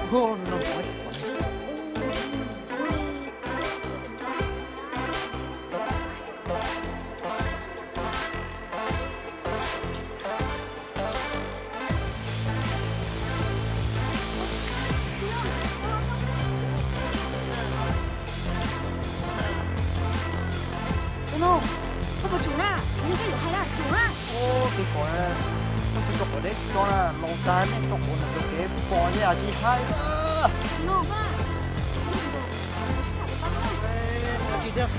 Hu, no, no, no. Tus no, koj puas tsum na? Kuv yeej koj yuav hais na, tsum na. Ub, tus pom, koj tsis tau pom deb tso na, laus tas nej tso quav ntawm tus kev pom ces tsis hais na. Tus no, koj na. Tsis thiab,